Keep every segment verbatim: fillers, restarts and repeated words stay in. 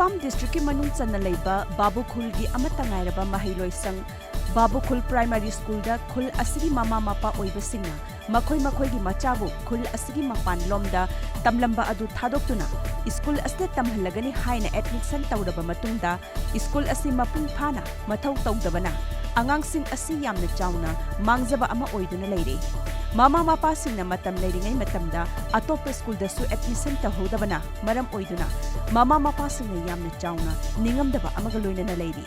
ꯇꯥꯝ ꯗꯤꯁꯇ꯭ꯔꯤꯛꯀꯤ ꯃꯅꯨꯡ ꯆꯟꯅ ꯂꯩꯕ ꯕꯥꯕꯨꯈꯨꯜꯒꯤ ꯑꯃꯠꯇ ꯉꯥꯏꯔꯕ ꯃꯍꯩꯂꯣꯏꯁꯪ ꯕꯥꯕꯨꯈꯨꯜ ꯄ꯭ꯔꯥꯏꯃꯥꯔꯤ ꯁ꯭ꯀꯨꯜꯗ ꯈꯨꯜ ꯑꯁꯤꯒꯤ ꯃꯃꯥ ꯃꯄꯥ ꯑꯣꯏꯕꯁꯤꯡꯅ ꯃꯈꯣꯏ ꯃꯈꯣꯏꯒꯤ ꯃꯆꯥꯕꯨ ꯈꯨꯜ ꯑꯁꯤꯒꯤ ꯃꯄꯥꯟꯂꯣꯝꯗ ꯇꯝꯂꯝꯕ ꯑꯗꯨ ꯊꯥꯗꯣꯛꯇꯨꯅ ꯁ꯭ꯀꯨꯜ ꯑꯁꯤꯗ ꯇꯝꯍꯜꯂꯒꯅꯤ ꯍꯥꯏꯅ ꯑꯦꯗꯃꯤꯁꯟ ꯇꯧꯔꯕ ꯃꯇꯨꯡꯗ, ꯁ꯭ꯀꯨꯜ ꯑꯁꯤ ꯃꯄꯨꯡ ꯐꯥꯅ ꯃꯊꯧ ꯇꯧꯗꯕꯅ ꯑꯉꯥꯡꯁꯤꯡ ꯑꯁꯤ ꯌꯥꯝꯅ ꯆꯥꯎꯅ ꯃꯥꯡꯖꯕ ꯑꯃ ꯑꯣꯏꯗꯨꯅ ꯂꯩꯔꯦ꯫ ꯃꯃꯥ ꯃꯄꯥꯁꯤꯡꯅ ꯃꯇꯝ ꯂꯩꯔꯤꯉꯩ ꯃꯇꯝꯗ ꯑꯇꯣꯞꯄ ꯁ꯭ꯀꯨꯜꯗꯁꯨ ꯑꯦꯗꯃꯤꯁꯟ ꯇꯧꯍꯧꯗꯕꯅ ꯃꯔꯝ ꯑꯣꯏꯗꯨꯅ ꯃꯃꯥ ꯃꯄꯥꯁꯤꯡꯅ ꯌꯥꯝꯅ ꯆꯥꯎꯅ ꯅꯤꯡꯉꯝꯗꯕ ꯑꯃꯒ ꯂꯣꯏꯅꯅ ꯂꯩꯔꯤ꯫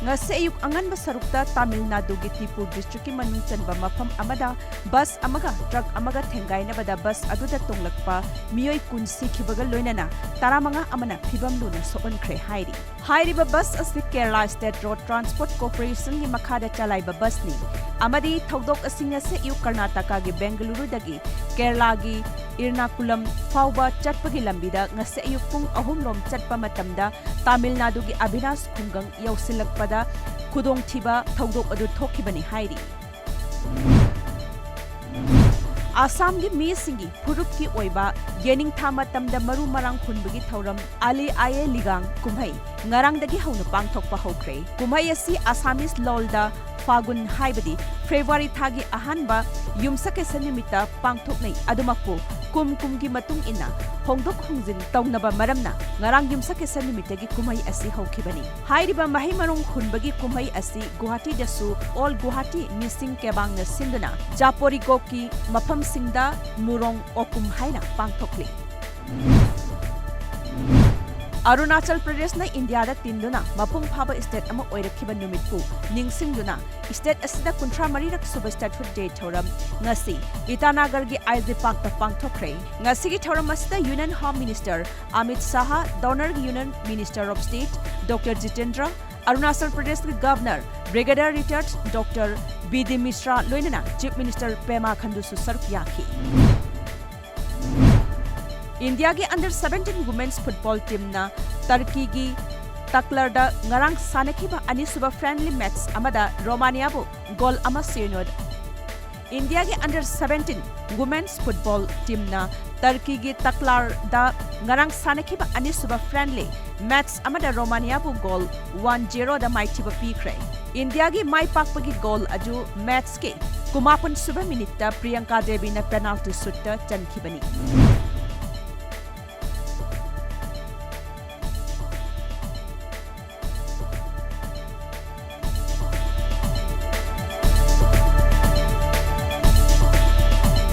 ꯉꯁꯤ ꯑꯌꯨꯛ ꯑꯉꯟꯕ ꯁꯔꯨꯛꯇ ꯇꯥꯃꯤꯜ ꯅꯥꯗꯨꯒꯤ ꯇꯤꯄꯨ ꯗꯤꯁꯇ꯭ꯔꯤꯛꯀꯤ ꯃꯅꯨꯡ ꯆꯟꯕ ꯃꯐꯝ ꯑꯃꯗ ꯕꯁ ꯑꯃꯒ ꯇ꯭ꯔꯛ ꯑꯃꯒ ꯊꯦꯡꯒꯥꯏꯅꯕꯗ ꯕꯁ ꯑꯗꯨꯗ ꯇꯣꯡꯂꯛꯄ ꯃꯤꯑꯣꯏ ꯀꯨꯟ ꯁꯤꯈꯤꯕꯒ ꯂꯣꯏꯅꯅ ꯇꯔꯥꯃꯉꯥ ꯑꯃꯅ ꯐꯤꯚꯝ ꯂꯨꯅ ꯁꯣꯛꯍꯟꯈ꯭ꯔꯦ ꯍꯥꯏꯔꯤ꯫ ꯍꯥꯏꯔꯤꯕ ꯕꯁ ꯑꯁꯤ ꯀꯦꯔꯂꯥ ꯁ꯭ꯇꯦꯠ ꯔꯣꯗ ꯇ꯭ꯔꯥꯟꯁꯄꯣꯔꯠ ꯀꯣꯔꯄꯣꯔꯦꯁꯟꯒꯤ ꯃꯈꯥꯗ ꯆꯂꯥꯏꯕ ꯕꯁꯅꯤ ꯑꯃꯗꯤ ꯊꯧꯗꯣꯛ ꯑꯁꯤ ꯉꯁꯤ ꯑꯌꯨꯛ ꯀꯔꯅꯥꯇꯀꯥꯒꯤ ꯕꯦꯡꯒꯂꯨꯔꯨꯗꯒꯤ ꯀꯦꯔꯂꯥꯒꯤ ꯏꯔꯅꯥꯀꯨꯂꯝ ꯐꯥꯎꯕ ꯆꯠꯄꯒꯤ ꯂꯝꯕꯤꯗ ꯉꯁꯤ ꯑꯌꯨꯛ ꯄꯨꯡ ꯑꯍꯨꯝ ꯔꯣꯝ ꯆꯠꯄ ꯃꯇꯝꯗ ꯇꯥꯃꯤꯜ ꯅꯥꯗꯨꯒꯤ ꯑꯕꯤꯅꯥꯁ ꯈꯨꯡꯒꯪ ꯌꯧꯁꯤꯜꯂꯛꯄꯗ ꯈꯨꯗꯣꯡꯊꯤꯕ ꯊꯧꯗꯣꯛ ꯑꯗꯨ ꯊꯣꯛꯈꯤꯕꯅꯤ ꯍꯥꯏꯔꯤ꯫ ꯑꯁꯥꯝꯒꯤ ꯃꯤꯁꯤꯡꯒꯤ ꯐꯨꯔꯨꯞꯀꯤ ꯑꯣꯏꯕ ꯌꯦꯅꯤꯡꯊꯥ ꯃꯇꯝꯗ ꯃꯔꯨ ꯃꯔꯥꯡ ꯍꯨꯟꯕꯒꯤ ꯊꯧꯔꯝ ꯑꯂꯤ ꯑꯥꯏ ꯑꯦ ꯂꯤꯒꯥꯡ ꯀꯨꯝꯍꯩ ꯉꯔꯥꯡꯗꯒꯤ ꯍꯧꯅ ꯄꯥꯡꯊꯣꯛꯄ ꯍꯧꯈ꯭ꯔꯦ꯫ ꯀꯨꯝꯍꯩ ꯑꯁꯤ ꯑꯁꯥꯃꯤꯁ ꯂꯣꯜꯗ ꯐꯥꯒꯨꯟ ꯍꯥꯏꯕꯗꯤ ꯐꯦꯕ꯭ꯔꯨꯋꯥꯔꯤ ꯊꯥꯒꯤ ꯑꯍꯥꯟꯕ ꯌꯨꯝꯁꯀꯩꯁ ꯅꯨꯃꯤꯠꯇ ꯄꯥꯡꯊꯣꯛꯅꯩ꯫ ꯑꯗꯨꯃꯛꯄꯨ ꯀꯨꯝ ꯀꯨꯝꯒꯤ ꯃꯇꯨꯡ ꯏꯟꯅ ꯍꯣꯡꯗꯣꯛ ꯍꯣꯡꯖꯤꯟ ꯇꯧꯅꯕ ꯃꯔꯝꯅ ꯉꯔꯥꯡ ꯌꯨꯝꯁꯀꯩꯁ ꯅꯨꯃꯤꯠꯇꯒꯤ ꯀꯨꯝꯍꯩ ꯑꯁꯤ ꯍꯧꯈꯤꯕꯅꯤ꯫ ꯍꯥꯏꯔꯤꯕ ꯃꯍꯩ ꯃꯔꯣꯡ ꯍꯨꯟꯕꯒꯤ ꯀꯨꯝꯍꯩ ꯑꯁꯤ ꯒꯨꯋꯥꯍꯥꯇꯤꯗꯁꯨ ꯑꯣꯜ ꯒꯨꯋꯥꯍꯥꯇꯤ ꯃꯤꯁꯤꯡ ꯀꯦꯕꯥꯡꯅ ꯁꯤꯟꯗꯨꯅ ꯖꯥꯄꯣꯔꯤꯒꯣꯛꯀꯤ ꯃꯐꯝꯁꯤꯡꯗ ꯃꯨꯔꯣꯡ ꯑꯣꯀꯨꯝ ꯍꯥꯏꯅ ꯄꯥꯡꯊꯣꯛꯂꯤ꯫ ꯑꯔꯨꯅꯥꯆꯜ ꯄ꯭ꯔꯗꯦꯁꯅ ꯏꯟꯗꯤꯌꯥꯗ ꯇꯤꯟꯗꯨꯅ ꯃꯄꯨꯡ ꯐꯥꯕ ꯁ꯭ꯇꯦꯠ ꯑꯃ ꯑꯣꯏꯔꯛꯈꯤꯕ ꯅꯨꯃꯤꯠꯄꯨ ꯅꯤꯡꯁꯤꯡꯗꯨꯅ ꯁ꯭ꯇꯦꯠ ꯑꯁꯤꯗ ꯀꯨꯟꯊ꯭ꯔꯥ ꯃꯔꯤꯔꯛ ꯁꯨꯕ ꯁ꯭ꯇꯦꯠꯍꯨꯗ ꯗꯦ ꯊꯧꯔꯝ ꯉꯁꯤ ꯏꯇꯥꯅꯥꯒꯔꯒꯤ ꯑꯥꯏ ꯖꯤ ꯄꯥꯔꯛꯇ ꯄꯥꯡꯊꯣꯛꯈ꯭ꯔꯦ꯫ ꯉꯁꯤꯒꯤ ꯊꯧꯔꯝ ꯑꯁꯤꯗ union home minister Amit Shah, ꯗꯣꯅꯔꯒꯤ union minister of state doctor Jitendra, Arunachal ꯄ꯭ꯔꯗꯦꯁꯀꯤ governor brigadier retired doctor B D Mishra ꯂꯣꯏꯅꯅ ꯆꯤꯐ ꯃꯤꯅꯤꯁꯇꯔ ꯄꯦꯃꯥ ꯈꯟꯗꯨꯁꯨ ꯁꯔꯨꯛ ꯌꯥꯈꯤ꯫ ꯏꯟꯗꯤꯌꯥꯒꯤ ꯑꯟꯗꯔ ꯁꯚꯦꯟꯇꯤꯟ ꯋꯨꯃꯦꯟꯁ ꯐꯨꯠꯕꯣꯜ ꯇꯤꯝꯅ ꯇꯔꯀꯤꯒꯤ ꯇꯛꯂꯔꯗ ꯉꯔꯥꯡ ꯁꯥꯟꯅꯈꯤꯕ ꯑꯅꯤꯁꯨꯕ ꯐ꯭ꯔꯦꯟꯗꯂꯤ ꯃꯦꯆ ꯑꯃꯗ ꯔꯣꯃꯥꯅꯤꯌꯥꯕꯨ ꯒꯣꯜ ꯑꯃ ꯁꯤꯅꯣꯗ ꯏꯟꯗꯤꯌꯥꯒꯤ under seventeen women's football teamꯅ ꯇꯔꯀꯤꯒꯤ ꯇꯛꯂꯥꯔꯗ ꯉꯔꯥꯡ ꯁꯥꯟꯅꯈꯤꯕ ꯑꯅꯤꯁꯨꯕ friendly match ꯑꯃꯗ ꯔꯣꯃꯥꯅꯤꯌꯥꯕꯨ goal one zeroꯗ ꯃꯥꯏꯊꯤꯕ ꯄꯤꯈ꯭ꯔꯦ꯫ ꯏꯟꯗꯤꯌꯥꯒꯤ ꯃꯥꯏ ꯄꯥꯛꯄꯒꯤ goal ꯑꯗꯨ matchꯀꯤ ꯀꯨꯟꯃꯥꯄꯟ ꯁꯨꯕ minuteꯇ ꯄ꯭ꯔꯤꯌꯪꯀꯥ ꯗꯦꯕꯤꯅ penalty shootꯇ ꯆꯟꯈꯤꯕꯅꯤ꯫